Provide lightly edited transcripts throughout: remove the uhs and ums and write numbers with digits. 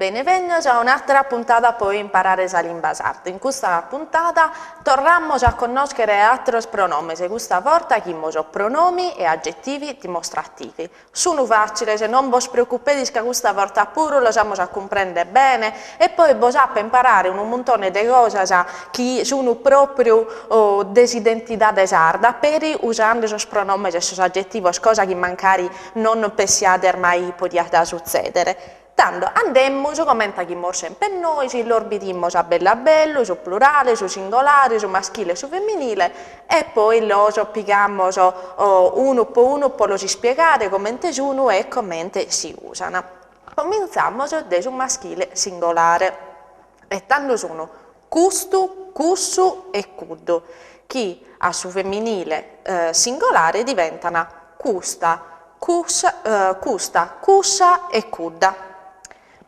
Benevènnios a un'àtera puntada po imparare sa limba sarda. In custa puntada torramos a connòschere àteros pronòmenes, custa borta faghimus pronomi e aggettivi dimostrativi. Sunu fàciles, non bos preocupedes ca custa borta puru los amus a cumprèndere bene e poi bos apo a imparare unu muntone de cosas chi sunu pròpriu de s'identidade sarda, peri usande sos pronòmenes e sos agetivos, cosa chi mancari non pessiades mai podiat sutzèdere. Tando, andemus, comente faghimus semper nois, los bidimus a bellu a bellu, su plurale, su singolare, su maschile e su femminile, e poi los pigamus unu po unu po los ispiegare comente sun e comente si usan. Comintzamus de su maschile singolare. E tando sun custu, cussu e cuddu, chi a su femminile singolare diventan custa, cussa, custa, cussa e cudda.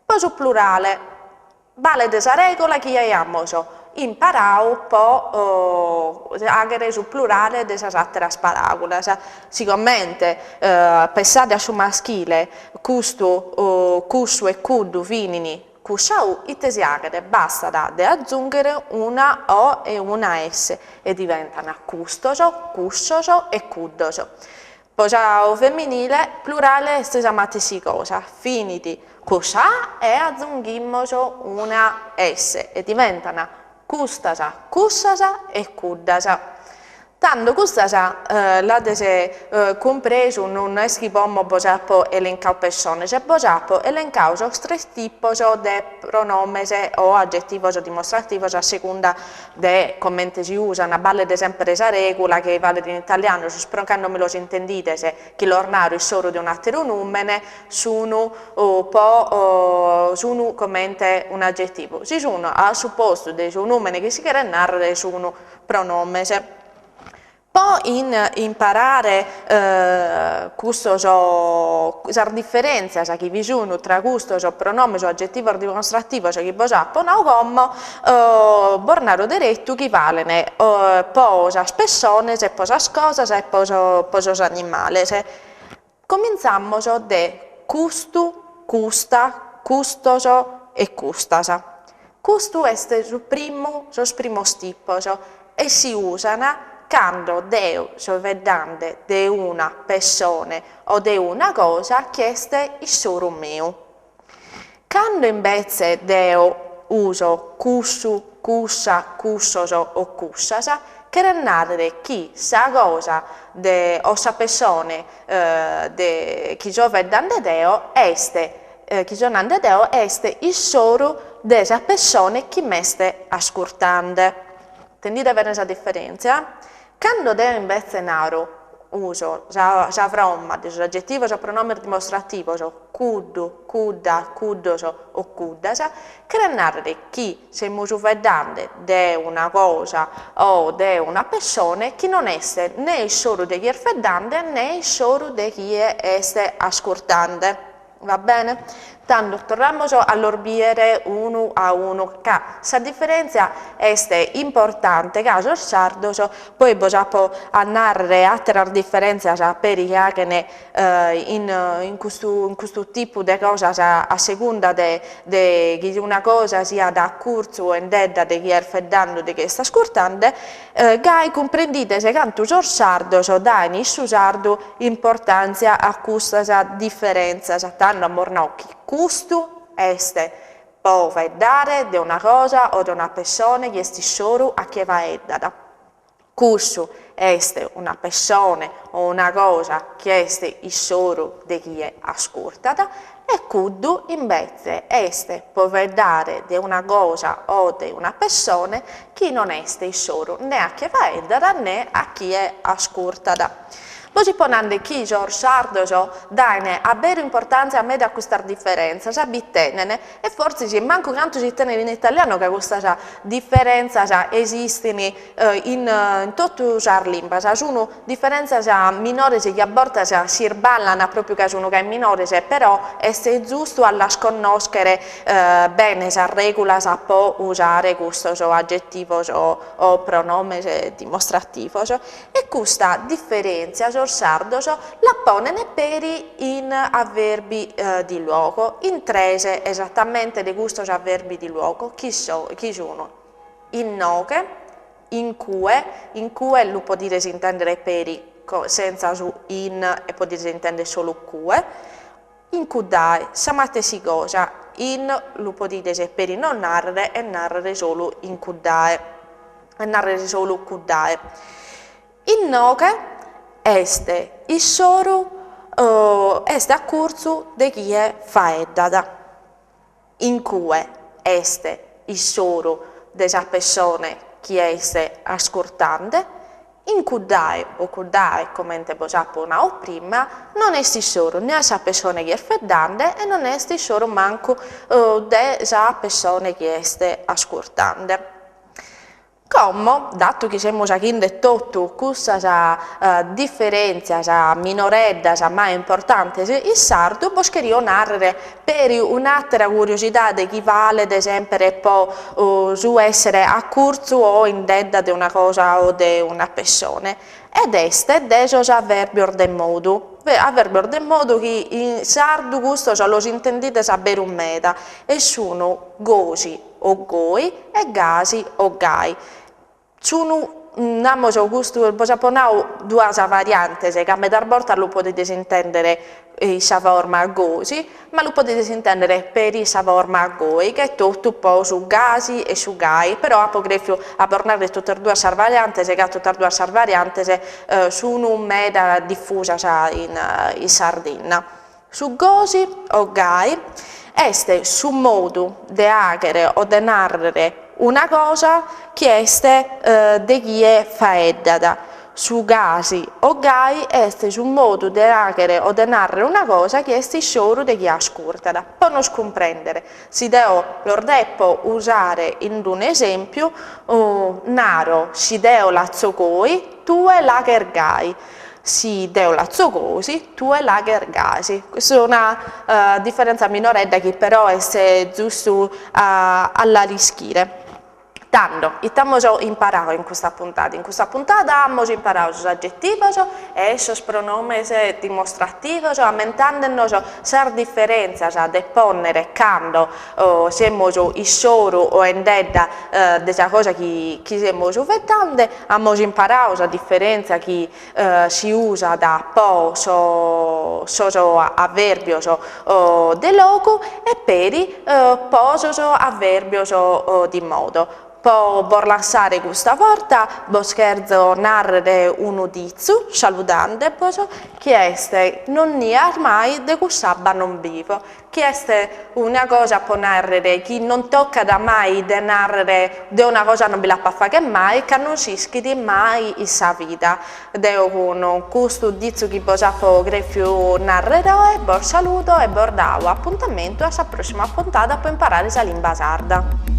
Po su plurale, balet sa règola chi aiamus imparadu po fàghere su plurale de sas àteras paràgulas. Sigomente pessade a su maschile, custu, cussu e cuddu finin Cun sa U ite si aghet? Bastat de azunghere una O e una S e diventan custos, cussos e cuddos. Po sa femminile plurale est sa matessi cosa, finit cun sa A e azunghimos una S e diventan custas, cussas e cuddas. Tando custas l'ades cumpresu, non est chi como bos apo elencadu pessones, bos apo elencadu sos tres tipos de pronomes o agetivos dimostrativos a segunda de comente si usan, balet semper sa regula chi balet in italianu, sos pro cando mi los intendides chi los naro issoru de un'ateru numene, sun po sun comente un'agetivu, si sun a su postu de su numene chi si cheret narrer sun pronomes. Po in imparare custos sas diferentzias chi bi sun tra custos pronomes o agetivos dimostrativos chi bos apo nau como, bos naro deretu chi balen po sas pessones, po sas cosas e po sos animales. Comintzamos de custu, custa, custos e custas. Custu est su primu, sos primos tipos e si usan cando deo so faeddande de una pessone o de una cosa chi est issoru meu. Cando imbetze deo uso cussu, cussa, cussos o cussas, cheret nàrrere chi sa cosa de o sa pessone de chi so faeddande deo est chi so nande deo est issoru de sa pessone chi m'est ascurtande. Intendide bene sa diferèntzia? Cando deo imbetze naro uso sa sa fromma de sos agetivos o pronomes dimostrativos cuddu, cudda, cuddos o cuddas, cheret nàrrere chi semus faeddande de una cosa o de una pessone chi non est ne issoru de chie est faeddande ne issoru de chie est ascurtande. Va bene? Tando torramus a los bìdere unu a unu, ca sa diferèntzia est importante ca sos sardos, poi bos apo a nàrrere àteras diferèntzias peri chi faghen in in custu in custu tipu de cosas a segunda de de chi una cosa siat a curtzu o indedda de chie est faeddende o de chie est ascurtende, Gai cumprendides cantu sos sardos daen in su sardu importantzia a custas diferentzas, tando amus nau chi custu est po faeddare de una cosa o de una pessone chi est issoru a chie faeddat, cussu est una pessone o una cosa chi est issoru de chie ascurtat E cuddu, imbetze, est po faeddare de una cosa o de una pessone chi non est issoru ne a chie faeddat ne a chie ascurtat. Bos ipo nande chi sos sardos daen a beru importantzia meda a custas diferentzas, bi tenen, e fortzis mancu cantu si tenet in italianu ca custas diferentzas esistin in totu sas limbas sun diferèntzias minores chi a bortas si irballan pròpiu ca sun gai minores, però est giustu a las connòschere bene sas règulas po usare custos agetivos o pronomes dimostrativos. E custa diferèntzia. sos sardos la ponen peri in avverbi di luogo, in tres esattamente de custos avverbi di luogo chi so chi sun inoghe, in cue, in cue lu podides intendere peri sentza su in e podides intendere solu cue, In cuddae, sa matessi cosa, in lu podides peri non nàrrere e nàrrere solu in cuddae, e nàrrere solu cuddae. Inoghe est issoru est a curtzu de chie faeddat. In cue est issoru de sa pessone chi est ascurtande, in cuddae o cuddae comente bos apo nau prima, non est issoru ne a sa pessone chi est faeddande e non est issoru mancu de sa pessone chi est ascurtande. Como, datu chi semus aghinde totu cussas diferèntzias minoreddas ma importantes in sardu, bos cherio nàrrere peri un'àtera curiosidade chi valet semper po su èssere a curtzu o indedda de una cosa o de una pessone, ed est de sos avèrbios de modu, avèrbios de modu chi in sardu custos los intendides a beru meda e sun gosi o goi e gasi o gai. Sun, namos custu, bos apo nau duas variantes ca medas bortas lu podides intendere in sa forma gosi, ma lu podides intendere peri in sa forma goi, che totu po su gasi e su gai, però apo crèfiu a bos narrer totas duas sas variantes ca totas duas sas variantes sun meda difusas in Sardinna. Su gosi o gai est su modu de àghere o de nàrrere una cosa chi est de chie faeddat. Su gasi o gai est su modu de àghere o de nàrrere una cosa chi est issoru de chie ascurtat. Po nos cumprèndere, si deo los depo usare in un'esèmpiu, naro, si deo l'atzo goi, tue l'aghes gai. Si deo l'atzo gosi, tue l'aghes gasi. Custa est una diferèntzia minoredda chi però est giustu a la ischire. Tando, ite amus imparadu in custa puntada? In custa puntada amus imparadu sos agetivos e sos pronomes dimostrativos ammentende·nos sas diferèntzias de pònnere cando semus issoru o indedda de sa cosa chi semus faeddende, amus imparadu sa diferèntzia chi si usat po sos avèrbios de logu e peri po sos avèrbios di modo. Po bos lassare custa borta bos cherzo nàrrere unu ditzu, saludande·bos, chi est non nias mai de cuss'abba non bivo, chi est una cosa po nàrrere chi non tocat mai de nàrrere deo una cosa non bi l'apo a fagher mai ca non s'ischit mai in sa vida. Deo cun custu ditzu chi bos apo crèfiu nàrrere oe bos saludo e bos dao apuntamentu a sa pròssima puntada po imparare sa limba sarda.